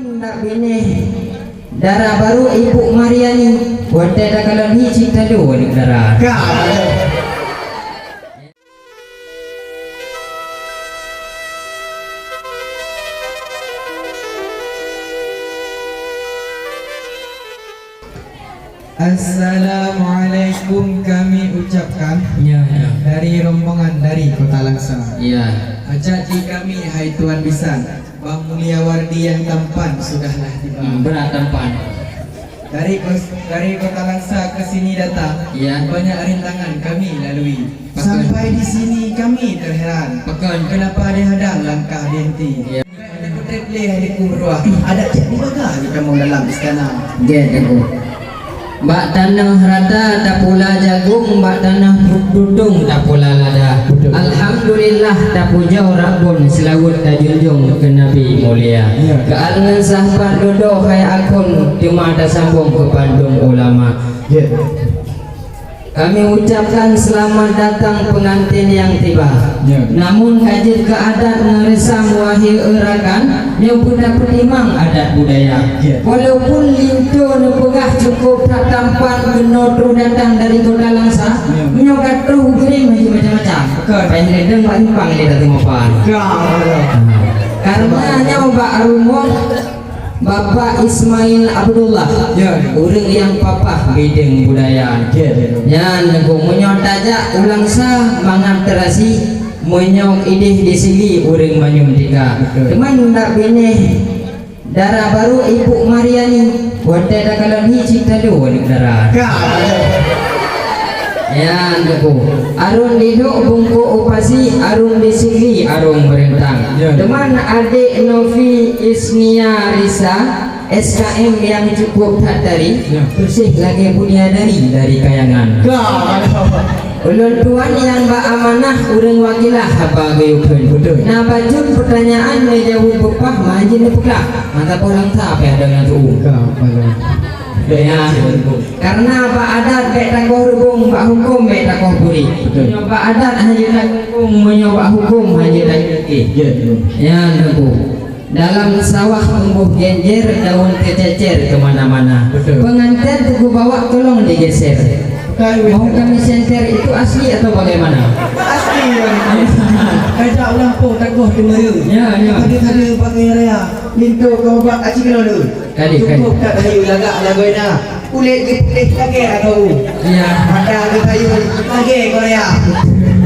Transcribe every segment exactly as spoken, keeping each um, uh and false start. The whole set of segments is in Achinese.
Nak binéh dara barô Ibu Mariani, watèe takalon hi cit talo aneuk dara. Ka. Assalamualaikum kami ucapkan. Ya, ya. Dari rombongan dari Kota Langsa. Ya. Ajak di kami, hai Tuan Bisan, Bang Mulia Wardi yang tampan sudahlah tiba. Hmm, berat tampan. Dari kos-, dari Kota Langsa ke sini datang, ya, banyak rintangan kami lalui. Betul. Sampai di sini kami terheran. Betul. Kenapa dihadang langkah dihenti? Ya. Ada kutip leh di kurwa. Ada cek bubaga di kampung dalam istana. Gèt aku. Bak tanoh rata tapula jagong, bak tanoh tutong tapula lada. Betul. Alhamdulillah, tapujoe Rabbon, seulaweuet tajunjung keu Nabi mulia. Ya. Keu al ngon sahbat dudoe hai akon, teuma tasambong keu bandum ulama. Ya. Kami ucapkan selamat datang pengantin yang tiba. Ya. Namun ka jeuet keu adat ngon reusam, wahé rakan, nyoe beuna peutimang adat budaya. Ya. Walaupun linto neupeugah cukup that tampan keunoe troh datang dari Kota Langsa, ya, nyoe ka troh geuring macam-macam. Betul. Payah lé deueng bak simpang lé datang mapan. Ya, betul. Karena nyoe bak rumoh Bapak Ismail Abdullah, ya, ureueng nyang papah bideueng budaya. Ya, ya. Nyan Teungku, meunyoe tajak u Langsa mangat teurasi, meunyoe idéh di Sigli ureueng manyum tika. Betul. Teuma nak binéh dara barô Ibu Mariani, watèe takalon hi cit talo aneuk dara. Ka. Nyan Teungku, arung di Dok bungkôk u pasi, arung di Sigli arung beureuntang. Ya. Teuma adék Novi Isnia Risa, S K M nyang cukup that tari, ya, beureuséh lagèe bunia dari, dari kayangan. Ka. Ulôn tuan nyang bak amanah, ureueng wakilah haba geuyue kheun. Betul. Na bacut peutanyaan neujaweueb beupah, meuhai jeuet neupeugah. Mata poh Langsa pih ada nyang tu'ueng. Ka, betul. Ya. Karena bak adat bèk takoh reubông, bak hukôm bèk takoh puri. Betul. Meunyoe bak adat hana jeuet takoh reubông, meunyoe bak hukôm hana jeuet takoh puri. Ya, betul. Nyan Teungku. Dalam sawah tumbuh genjer, daun teucecer ke mana-mana. Betul. Pengantin Teungku bawa tolong digeser. Bukan. Mau kami senter, itu asli atau bagaimana? Asli, ya. Kajak ulang pun takoh tu meureun. Ya, ya. Tadi-tadi bagi raya. Minta kau buat aci kena dulu. Kali, kali. Cukup tak hayu lagak lagu ina. Kulét geuputéh lagèe atau. Iya. Mata geupayu lagèe Korea.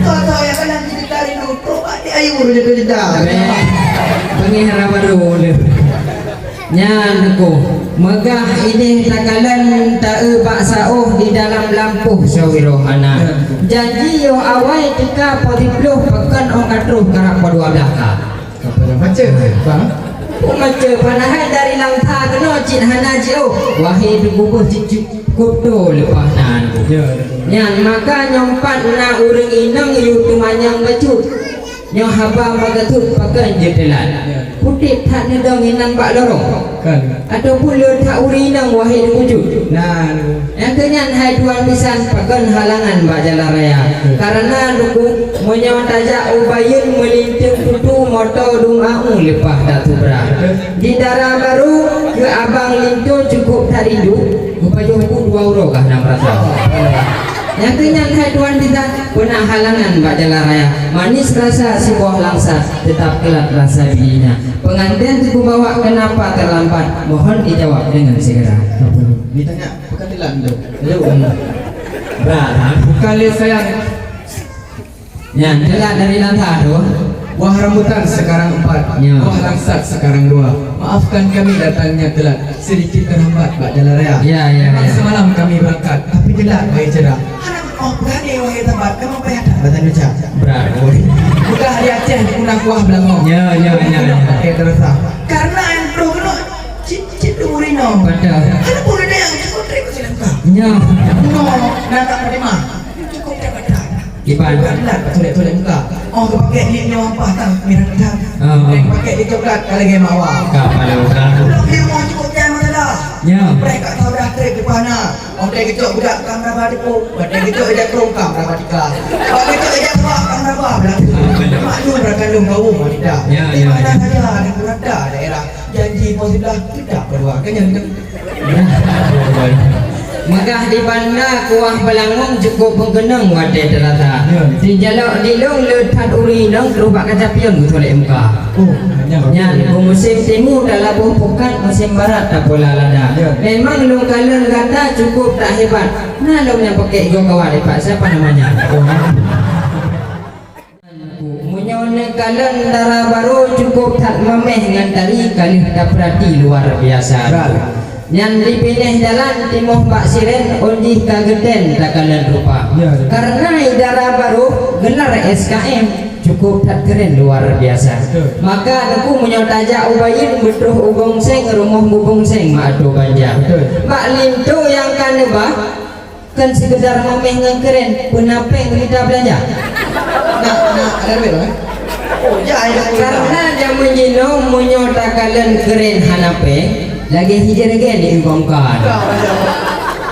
Toto nyang kanan jadi tari tu, trok até ayu jadi cerita. Beungèh hana barô lé. Nyan Teungku, meugah idéh takalon taeu bak saôh di dalam lampôh syawirôh hana. Janji yoh awai tika poh siplôh pakon ôn ka troh karab poh dua blah ka. Ka pada macam, bang? Peue macam, padahai dari Langsa keunoe cit hana jiôh. Wahé teuguboh cit cukup to leupah nan. Ya, ya. Nyan maka nyoe pat na ureueng inong yue teumanyong bacut. Nyoe haba meugatot pakon jeuet teulat. Ya. Putéh that neudong inan bak lorong. Kan. Ataupun le that ureueng inong wahé teugucut. Nah, Nyang keu nyan hai Tuan Bisan, pakon halangan bak jalan raya. Karena Teungku, meunyoe tajak u Bayeuen meulinteung tutu moto dum a'u leupah dak tubra. Di dara barô keu abang linto cukup tarindu, geupajoh bu dua uroe kah na meurasa. Nyang keu nyan hai Tuan Bisan, peuna halangan bak jalan raya. Manis rasa siboh Langsa, tetap kelat rasa dirinya. Pengantin Teungku bawa kenapa terlambat, mohon dijawab dengan segera. Ditanya. Bukan telat tu. Lu. Brat, ha? Bukan lé sayang. Nyan, telat dari Langsa tu. Buah rambutan sekarang empat, ya, buah langsat sekarang dua. Maafkan kami datangnya telat, sedikit terhambat bak jalan raya. Ya, ya, memang ya. Semalam kami berangkat, tapi telat, wahai cerah. Anak, oh, berani, wahai tabat, kamu payah tak datang ucap. Brat, oi. Bukan hari Aceh, di Kundang Kuah Belangong. Ya, ya, ya, ya. Pakai terasa. Karena yang terus kena Cit, cit tu ureueng inong. Betul. Ada pun ada yang cukup terima kasih lengkap. Ya. No, nak tak terima. Cukup jabatan. Iban. Bukan lah, betul, betul lengkap. Oh, kau pakai lip ni orang pas tang, merah tang. Ah, ah. Eh, pakai lip coklat, kalau gaya mawar. Kau pada orang. Pulang di rumah cukup jam masalah. Ya. Mereka tahu dah trip di mana. Oh, dia kejok budak kang raba depo. Dia kejok ejak terung kang raba tika. Dia kejok ejak tua kang raba belakang. Maklum rakan dong kaum wanita. Ya, ya, ya. Di mana saja ada kurata daerah. Janji poh siblaih, tidak berdua. Kan nyan kan? Megah di banda kuah beulangong, cukup meukeunong watée teurasa. Ya. Di jalok di lôn le that ureuëng inong, trok bak kaca pion geutulek muka. Oh, nyan. Nyan, bak musém timu talaboh pukat, musém barat tapula lada. Ya. Memang lôn kalon gata cukup that hebat. Na lôn nyang pakai igoe kawa dipat, siapa namanya? Oh, nyan. Meunyoe neukalon dara barô, cukup that mameh ngon tari, ka lheueh tapeurati luar biasa. Betul. Nyan dipinéh dalan timoh bak siren, ôn jih ka geutén takalon rupa. Ya, ya. Karena i dara barô gelar S K M, cukup that keren luar biasa. Betul. Maka Teungku meunyoe tajak u Bayeuen, beutroh u Gongseng, rumoh bubong seng meuatô banja. Betul. Bak linto nyang ka neuba, Kon sikeudar mameh ngon keuren, peuna péng mita beulanja. Nah, nah, ada duit, Bang, eh? Oh, ya, ya, ya. Karena jameun jinoe, meunyoe takalon keuren hana péng, lagée hijrah gen di Bangka. Ada,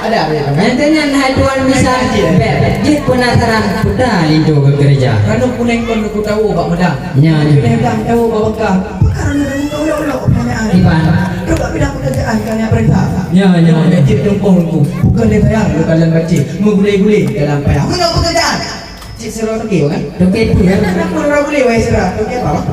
ada, ada, ada. Nanti nyan hai tuan bisa, ada, ada. Bèk, jeuet penasaran, peue linto geukeureuja. Ranub kunéng kon neukutawa bak meudang. Nya, nya. Kunéng dang tawa bak Bangka. Pakon ranub ulok-ulok peunanyaan. Iban. Coba bidang pekerjaan kalian perintah. Nya, nya, nya. Cit tumpong tu. Bukan dia sayang, bukan dalam baca. Menggulai-gulai dalam payah. Mana pekerjaan? Cit sira toke, kan? Toke apa, ya? Kenapa orang boleh, wahai sira? Toke apa, Bang?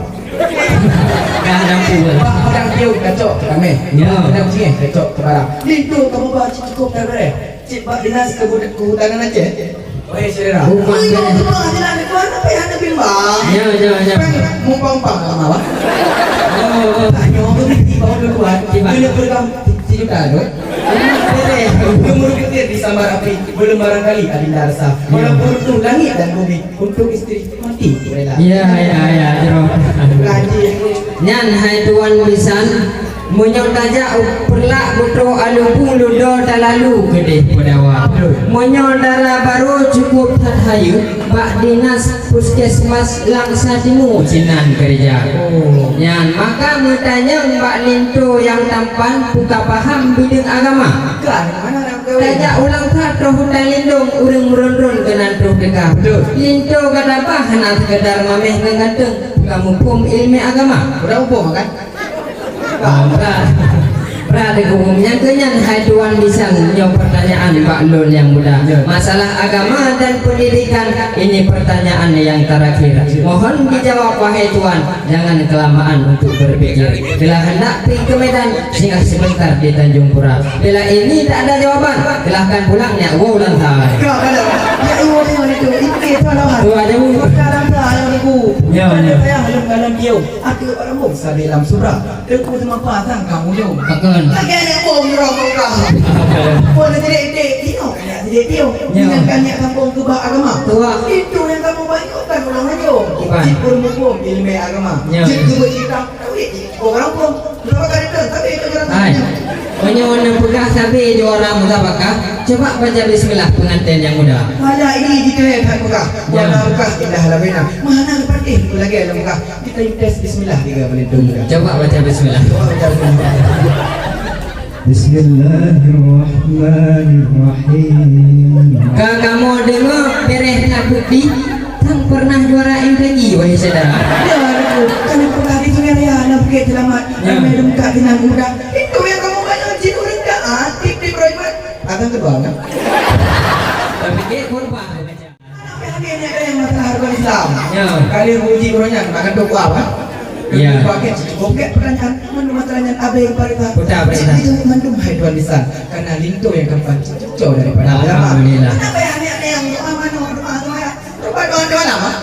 Dah nampu, kan? Bak padang piong, kacok ke tameh. Ya. Padang cingeh, kacok ke barang. Linto kamu bawa cit cukup tak boleh. Cit bak dinas kebu-, kehutanan Aceh. Wahai syedara. Bukan. Ui, mau ke bawah jalan, ke mana payah nak bimbang? Ya, ya, ya. Kan mumpang-mumpang lah, Mak, Bang. Oh, oh. Tanya ke mesti bawa duluan. Di mana? Bila program si juta tu. Boleh. Dia murid kecil di sambar api. Belum barangkali adinda rasa. Ya. Walaupun runtuh langit dan bumi, untuk isteri mati rela. Ya, ya, ya, jero. Bukan cik. Nyan hai tuan bisan. Meunyoe tajak u Peureulak, beutroh Alue Bu, ludo talalu keudeh Peudawa. Betul. Meunyoe dara barô cukup that hayeue, bak dinas puskesmas Langsa Timu sinan keureuja. Oh. Nyan, maka meutanyong bak linto nyang tampan, peue ka paham bideueng agama. Bukan, mana nak gawe? Tajak u Langsa troh hutan lindong, ureueng meuron-ron keunan troh teuka. Betul. Linto gata bah hana seukeudar mameh ngon ganteng, peue ka muphom ileumèe agama. Udah muphom kan? Ah, brat. Brat di kubu. Nyang keu nyan hai tuan bisan, nyoe pertanyaan bak lôn nyang muda. Ya. Masalah agama dan pendidikan, ini pertanyaan yang terakhir. Ya. Mohon dijawab, wahai tuan, jangan kelamaan untuk berpikir. Bila hendak pi ke Medan, singgah sebentar di Tanjung Pura. Bila ini tak ada jawaban, silahkan pulang, nyak woe u Langsa. Ya, ada. Ya, iwoe, iwoe itu. Itu dia, tuan, tuan. Tuan, jauh. Perkara yang itu. Ya, ya. Saya belum dalam dia. Aku orang bangsa dalam surah. Teungku teumapa sang ka mulo. Pakon. Lagèe aneuk bông di rumoh kah. Pun jadi dek tio, jadi tio. Ya. Dengan kan niat kampung keu bak agama. Tuah. Itu yang kamu bayangkan orang ajo. Iban. Jipun muphom ileumèe agama. Ya. Jeuet keu beuet kitab, tauhid. Orang pun. Berapa kali tu? Tapi itu orang. Hai. Meunyoe neupeugah sabe juara musabaqah, coba baca bismillah pengantin yang muda. Malah ini jiteuhe that peugah. Ya. Warna peugah indah labena. Mana patéh lagèe lam peugah. Kita tes bismillah tiga menit dulu. Coba baca bismillah. Coba baca bismillah. Bismillahirrahmanirrahim. Ka kamoe deungoe beureh that bukti, tan pernah juara M T Q, wahai syedara. Ya, kan aku tadi tu ya, ya, anak Bukit Selamat. Ya. Ramai lengkap dengan muda. Itu yang kamu bayar, jin urang dah aktif di Ibrahim. Akan kedua, kan? Tapi dia korban. Tapi hati ni ada yang masalah harga Islam. Ya. Kali uji uronya, nak kata apa, apa? Ya. Pakai cukup ke pertanyaan, mana masalahnya, apa yang perintah? Betul, perintah. Itu mandum hai tuan lisan. Karena linto yang keempat, jauh daripada agama. Alhamdulillah. Kenapa ya, ni ada yang doa mana, doa, doa, ya? Doa, doa, doa lama.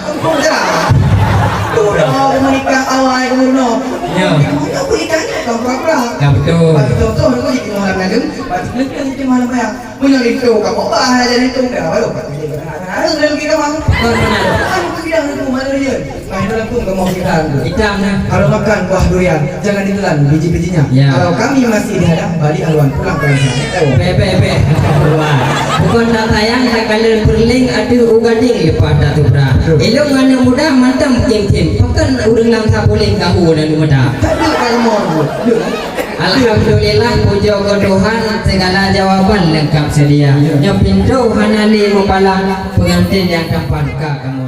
Doa, doa menikah awal, umur no. Ya. Mana aku nikahnya, kau pura-pura. Ya, betul. Bagi contoh, aku jadi malam lalu, bagi contoh, jadi malam raya. Meunyoe linto kamoe bah hana jadi linto, dah baru kat dia kena hana dalam kita mah. Betul, benar. Kan itu bidang itu, mana dia? Main dalam tu kamoe kita tu. Hitam, nah. Kalau makan buah durian, jangan ditelan biji-bijinya. Ya. Kalau kami masih dihadang, balik haluan pulang ke rumah. Oh. Bèk, bèk, bèk. Wah. Bukon that sayang, that kalon peureulèng, ateueh u gading leupah that tubra. Betul. Ilong aneuk muda mantong kim-kim. Pakon ureueng lam sapuléng kahu lalu meuda. Tak ada kamoe. Betul. Alhamdulillah, pujoe keu Tuhan, segala jawaban lengkap sedia. Ya. Nyoe pintoe hana lé meupalang, pengantin nyang tampan ka kamoe.